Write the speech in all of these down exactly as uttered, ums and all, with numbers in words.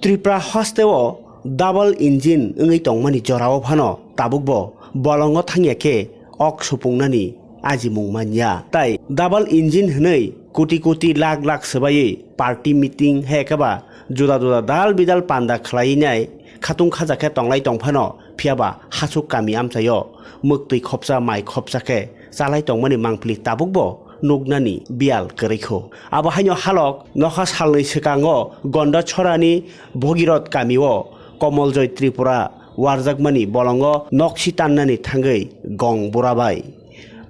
Tripura hasteo double engine wngwi tongmani jorao phano tabukbo bolongo thangya khe ok supungnani ajimung manya. Tai double engine hwnwi koti koti lakh lakh swbaiwi party meeting hai khe ba juda juda dal bidal panda khlaiwi nai khatung khaja khe tonglai tong phano, phiyaba hasuk kami amchaio mwktwi khopsa mai khopsa khe chalai tongmani mangpili tabukbo nuknani biyal kwrwi kho. Abo haino halok nokha salnwi swkango Gondachorani Bhogirot kamio Komoljoy Tripura warjakmani bolongo noksi tannani thangwi gong burabai.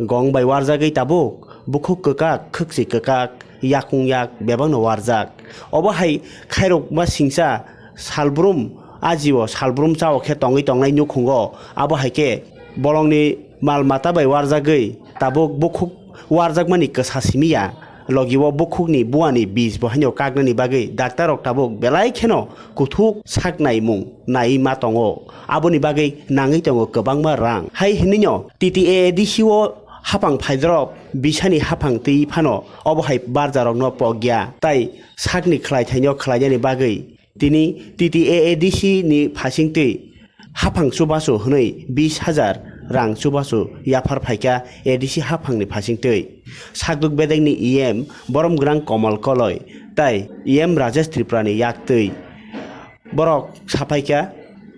Gong bai warjagwi tabuk bukhuk kwkak, khwkchi kwkak, yakung yak bebakno warjak. Obo hai khairokma singcha salbrum ajio salbrum chao khe tongwi tongnai nukhungo. Abo hai khe bolongni mal mata bai warjagwi tabuk bukhuk warjakmani kwsa simi ya. Logi o bukhukni buani bis bo haino kaknani bagwi daktar rok tabuk belai kheno kuthuk sak naimung nai ma tongo. Aboni bagwi nangwi tongo kwbangma rang. Hai hinwino T T A A D C o haphang phaidrop bisani haphang twi phano obo hai barjarokno pokya. Tai sakni khlaithaino khlainani bagwi tini T T A A D C ni phasingtwi haphang chubachu hwnwi bis hajar rang chubachu yaphar phaikha A D C haphangni phasingtwi. Sakduk bedekni E M borom gwnang Komol Koloi tai E M Rajesh Tripurani yaktwi. Borok saphaikha,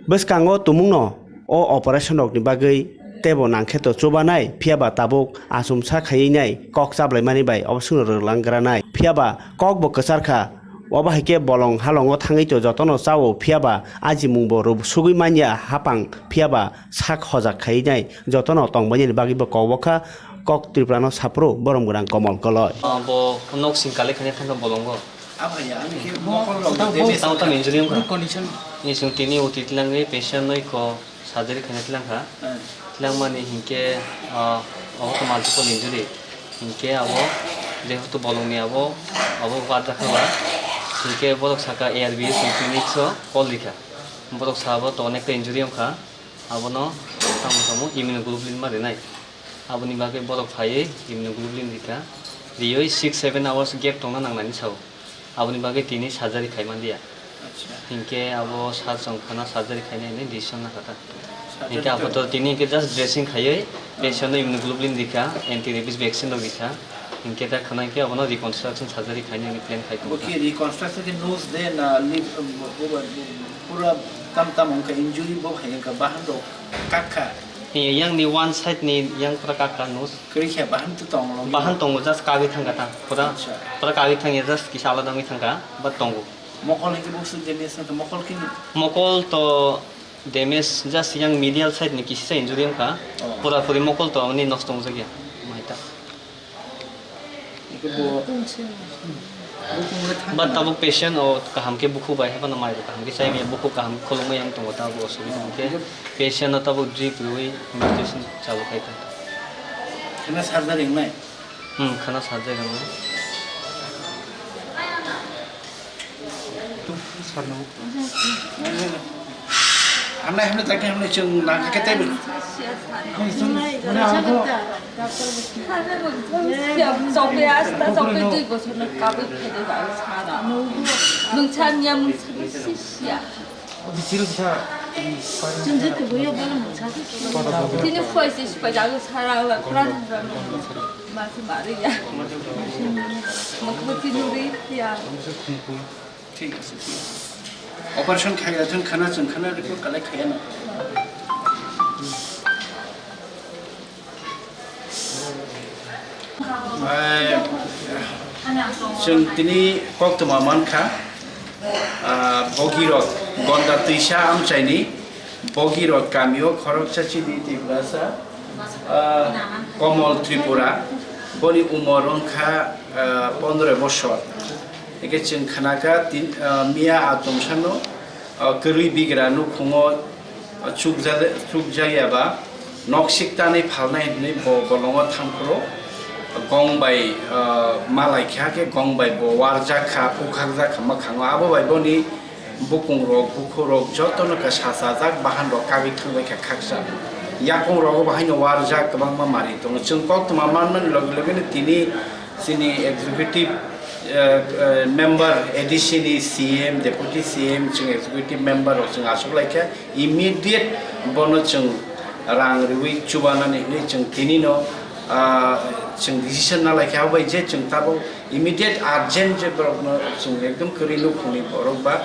bwskango tumungno o operation rokni bagwi teibo nangkhe to chubanai, phiyaba tabuk achomsa khaiwi nai kok chablaimani bai obo swkno rwlanggranai. Phiyaba kokbo kwcharkha, obo hai khe bolong halongo thangwi to jotono chao, phiyaba ajimungbo rw-, sugwi manya haphang, phiyaba sak hojak khaiwi nai jotono tongbainani bagwibo kok bokha kok Tripurano saphuru borom gwnang Komol Koloi. Ah, bo nok sing kale khani thangkha bolongo. Tamo tamo injury wngkha. Ni chwng tini O T T langwi patient noi ko surgery khaina tlang kha. Tlang mani hinkhe, ah, obo to multiple injury. Hinkhe abo jehetu bolongni abo, abo barjakha ba. Hinkhe borok saka A R B S clinics o call rikha. Borok sabo to onekta injury wngkha. Abono tamo tamo immunoglobulin ma rinai. Aboni bagwi borok phaiwi immunoglobulin rikha. Riwi six seven hours gap tongna nangnani sao. Aboni bagwi tini surgery khai manliya. Acha. Hinkhe abo sir chwng khana surgery khaina hinwi decision nakha ta. Surgery hinkhe to apato tini hinkhe just dressing khaiwi patient no immunoglobulin rikha, anti rabies vaccine rok rikha. Hinkhe ta khana hinkhe abono reconstruction surgery khaina hinwi plan khai tongo. Bo khe reconstruction khe nose de na lip, bo, bo, bo, pura tam tam wngkha injury bo hai wngkha bahan rok kakha. Yang ni one side ni yang pura kakha nose. Kwrwi khe bahan to tong lo. Bahan tongo, just kagwi thangkha ta. Pura, acha, pura kagwi thangya, just kisa alada wngwi thangkha, but tongo. Mokol hinkhe bo swk damage wngkha, mokol khe ni? Mokol to damage, just yang medial side ni kisa injury wngkha. Oh. Pura puri mokol to amoni nosto wngjakya. Maita. Hinkhe bo, bo kung le thang. But tabuk patient o kaham khe bukhuk bai haphano mai rok kaham khe chai maya, bukhuk kaham khe khulumui yang tongo, tabuk osubida hinkhe patient no tabuk drip rwui medication chalu khai ta. Khana surgery wngnai? Hmm, khana surgery wngnai. Hamnai, hamnai, tak hamnai, chwng nang khe tei. Chokpe asta, chokpe dui bochor no kabui phede ba sara. Mungsa niya mungsa sisiya. Tini phai se sipai jago sara la pran. Masi mari ya. Mokho tini ri ya. Thik ase, thik ase. Operation khaina thung khana chwng khana report collect khaiya na. Ai, chwng tini koktwma mankha, ah, Bogirok, Gonda Twisa amchaini Bogirok kamio khoroksa chini Tiprasa, ah, Komol Tripura, boni umor wngkha, ah, pondro bosor. Hingke chwng khnakha tin, ah, miya a tongsa no, ah, kwrwi bigra nukhungo, ah, chukjak-, chukjakya ba nok siktanwi phalnai hinwi bo bolongo thangphuru gong bai, ah, malaikha khe gong bai bo warjak kha, bukhakjak kha mwkhango. Abo bai boni bukung rok, bukhuk rok jotono khe sachajak, bahan rok kagwi thangbai kha khaksa. Yakung rogo bo haino warjak kwbangma manwi tongo. Chwng koktwma manmani loge loge no tini chini executive Eh, eh, member, A D C ni C M, deputy C M, chwng executive member rok chwng achuk lai kha, immediate bono chwng rang riwi chubanani hinwi chwng tinino, ah, chwng decision na lai kha, abo bai je chwng tabuk immediate urgent je borokno chwng ekdom kwrwi nukhungni borok ba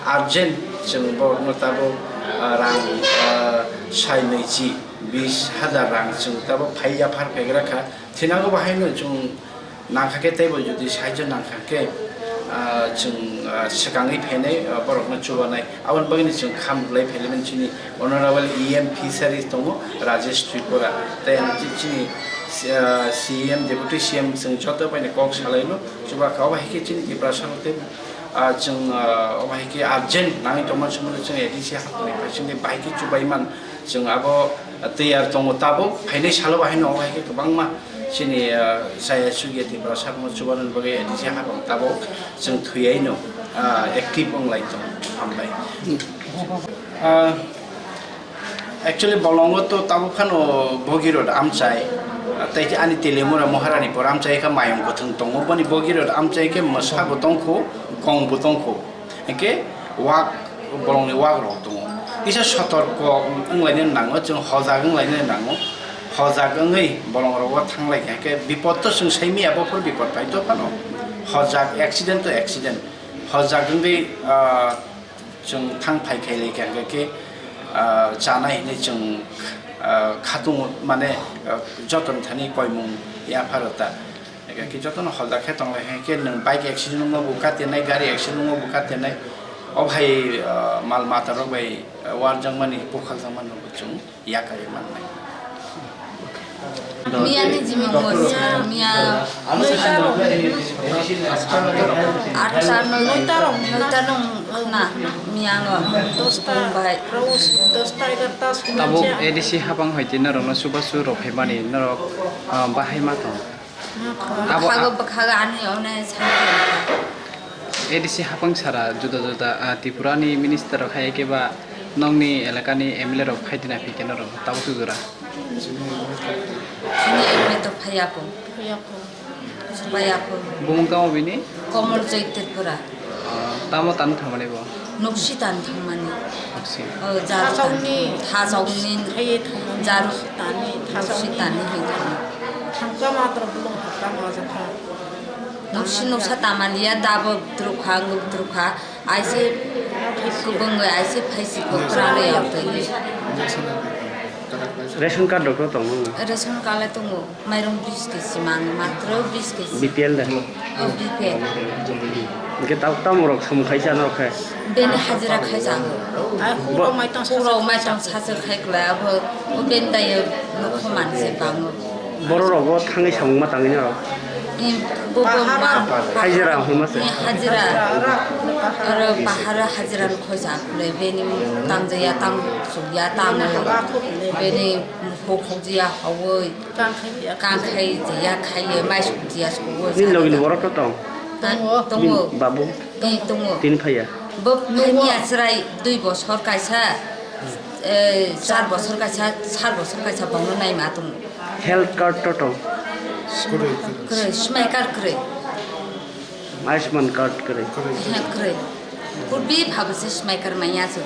urgent chwng borokno tabuk, ah, rang, ah, sai nwichi bis hajar rang chwng tabuk phai yaphar phaigra kha, thinango bahaino chwng nangkha khe teibo jodi saijo nangkha khe, ah, chwng, ah, swkangwi phainai, ah, borokno chubanai. Aboni bagwino chwng kham rwlai phailaimani chini Honorable E M Fisheries tongo, Rajesh Tripura. Tei ang chi-, chini, ah, C M, Deputy C M chwng joto baino kok salaino. Chubakha obo hai khe chini Tiprasa rok tei, ah, chwng, ah, obo hai khe urgent nangwi tongmani somono chwng A D C haphangni phaisingni bahai khe chubaiman. Chwng abo tiyar tongo tabuk, phainai salo bahaino obo hai khe kwbangma chini, ah, chaya chukya Tiprasa rokno chubanani bagwi A D C haphang tabuk chwng thwiyaino, ah, active wng lai tongo. Hambai. Ah, actually, bolongo to tabuk phano Bhagirath amchai, ah, tei ani Telemura Maharani por amchai kha mayung kwthwng tongo, boni Bhagirath amchai khe mwsa bo tongkho, gong bo tongkho. Hingke wak, bolongni wak rok tongo. Kisa sotorko wnglaina nango, chwng hojak wnglaina nango. Hojak wngwi bolong rogo thanglai kha, hingke bipot to chwng sai manya, bophor bipot pai to phano. Hojak accident to accident. Hojak wngwi, ah, chwng thang phai khailai kha, hingke, ah, chanai hinwi chwng, ah, khatung mane, ah, joton thani koimung yapharo ta. Eke khe jotono hojak khe tonglai khe, khe nwng bike accident wngma bo katinai, gari accident wngma bo katinai. O bhai, ah, mal mata rok bai, ah, warjakmani, bukhaljakmani rok bo chwng yakarwi mannai. Miya ni jimung bo sa, miya atta noi, noita rok, noita nung khna, miya ngo. Dosta, bai. Dosta, egarta, tabuk A D C hapang hai twi norokno chubachu rok phaimani norok, ah, bahai ma tong? Abo bwkhago, a- bwkhago ani one santi. A D C hapang sara juda juda, ah, Tripura ni minister rok hai khe ba nokni elaka ni M L A rok phai dina phi khe norok tabuk tu jora. Chini M L A to phaiya ko. Phaiya ko. Phaiya ko. Bumung tamo bini? Komol Joy Tripura. Ah, tamo tan thamani bo? Nuksi tan thangmani. Nuksi. Oh, jaru tan. Thasongni. Thasongni. Khaiye thangmani. Jaru. Nuksi tani, nuksi tani hai thang. Thangka matra bulung hakka majakha. Nuksi nuksa tamaliya, dabo drukha, nguk drukha. Aise kubung, aise phaisi ko krale yaktoi. Ration card rok tongo? Ration card le tongo. Mairung bis kg si mango, matro bis kg si. B P L da? Oh, B P L. Hingke tabuk tamo rok samung khai cha norok khe? Bini hajira khai cha. Bo- Kurok maitang sacha khai kla, abo, o bini dayo nokho manse bango. Borok rogo thangwi samung ma tangwi norok? Em, bo, bo, ma- Hajira hwnma se? Em, hajira. Aro bahara hajira no khoi cha kle, bini tang jaya, tang suk ya, tang, bini hok hok jaya, hawi. Kang khai ya, kang khai ya, khai ya, mai suk ya, suk ya. Nini logi ni borok to tong? Tongo. Tongo. Nini babu? Eh, tongo. Tini phai ya? Bo phai ya, chwrai dui bosor kaisa, eh, char bosor kaisa, sat bosor kaisa, bono nai ma tongo. Health card to tong? Kwrwi, smai card kwrwi. Ayushman card kwrwi? He, kwrwi. Kurbi phabo se smai card manya su.